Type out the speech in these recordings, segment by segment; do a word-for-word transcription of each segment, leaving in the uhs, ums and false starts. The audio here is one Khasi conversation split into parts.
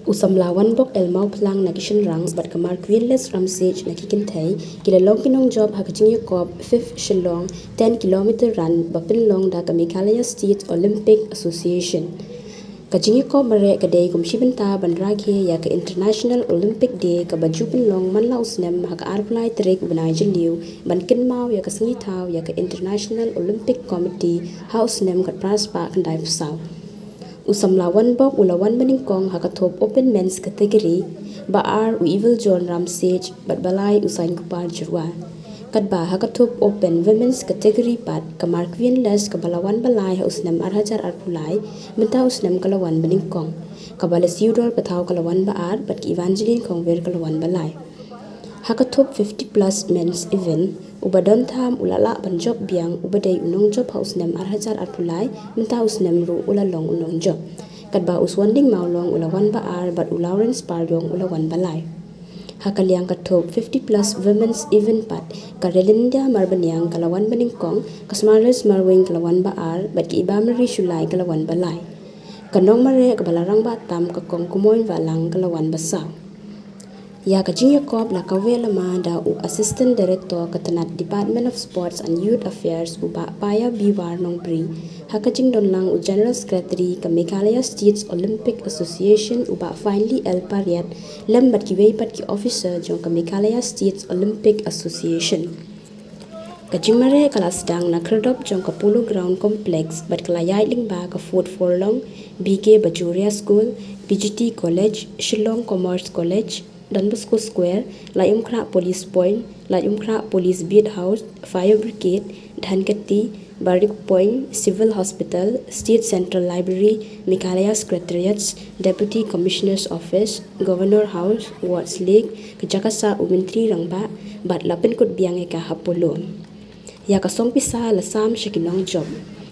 U samla Wanbok L Mawphlang na ki shynrang bad ka Marquinless Ramsej na ki kynthei ki la long ki nongjop ha ka jingïakop fifth Shillong ten kilometer run ba pynlong da ka Meghalaya State Olympic Association. Ka jingïakop mareh ka dei kum shi bynta ban rakhe ïa ka International Olympic Day kaba ju pynlong man la u snem ha ka arphew lai tarik u bnai Jylliew ban kynmaw ïa ka sngi thaw ïa ka International Olympic Committee ha u snem khatphra spah khyndai phew saw. U samla Wanbok u la wan banyngkong ha ka thup Open Men's Category, ba ar u Evil John Ramsej bad ba lai u Sainkupar Jyrwa. Katba ha ka thup Open Women's Category pat ka Marquinless kaba la wan ba lai ha u snem ar hajar arphew lai, mynta u snem ka la wan banyngkong. Ka Blessy Udor Pathaw ka la wan ba ar bad ka Evangeline Khongwir ka la wan ba lai. Ha ka thup fifty plus men's event, u ba don tham u la lah ban jop biang u ba dei u nongjop ha u snem ar hajar arphew lai, mynta u snem ruh u la long u nongjop. Katba u Suanling Mawlong u la wan ba ar bad u Lawrence Parliong u la wan ba lai. Ha ka liang ka thup fifty plus women's event pat, ka Relinda Marbaniang ka la wan banyngkong, ka Smarless Marwing ka la wan ba ar bad ka Ibamary Shullai ka la wan ba lai. Ka nongmareh kaba la rangbah tam ka Kong Kumoin Wahlang ka la wan ba saw. Ïa ka jingïakop la kaweh lama da u Assistant Director ka tnat Department of Sports and Youth Affairs u Bah Paya B War Nongbri, ha ka jingdon lang u General Secretary ka Meghalaya States Olympic Association u Bah Finely L Pariat, lem bad kiwei pat ki officer jong ka Meghalaya States Olympic Association. Ka jingmareh ka la sdang na khyrdop jong ka Polo Ground Complex bad ka la ïaid lyngba ka Fourth Furlong, B K Bajoria School, P G T College, Shillong Commerce College, Don Bosco Square, Laitumkhrah Police Point, Laitumkhrah Police Beat House, Fire Brigade, Dhankheti, Barik Point, Civil Hospital, State Central Library, Meghalaya Secretariats, Deputy Commissioner's Office, Governor House, Wards Lake, ka jaka sah u Myntri Rangbah, bad la pynkut biang ïa ka ha Polo. Ïa ka song pisa la sam sha ki nongjop.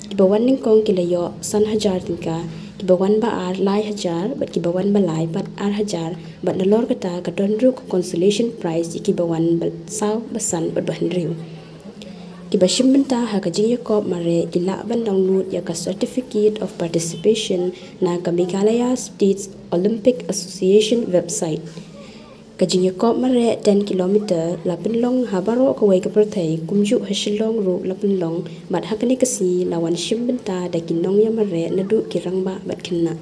Kiba wan nyngkong ki la ïoh san hajar tyngka, kiba wan ba ar lai hajar, bad kiba wan ba lai pat ar hajar, bad nalor kata ka don ruh ka consolation prize ïa kiba wan ba saw, ba san bad ba hynriew. Kiba shim bynta ha ka jingïakop mareh ki lah ban download ïa ka Certificate of Participation na ka Meghalaya States Olympic Association website. Ka jingïakop mareh ten kilometer la pynlong ha baroh kawei ka pyrthei, kumjuh ha Shillong ruh la pynlong, bad ha kane ka sngi la wan shim bynta da ki nongïamareh naduh ki rangbah bad khynnah.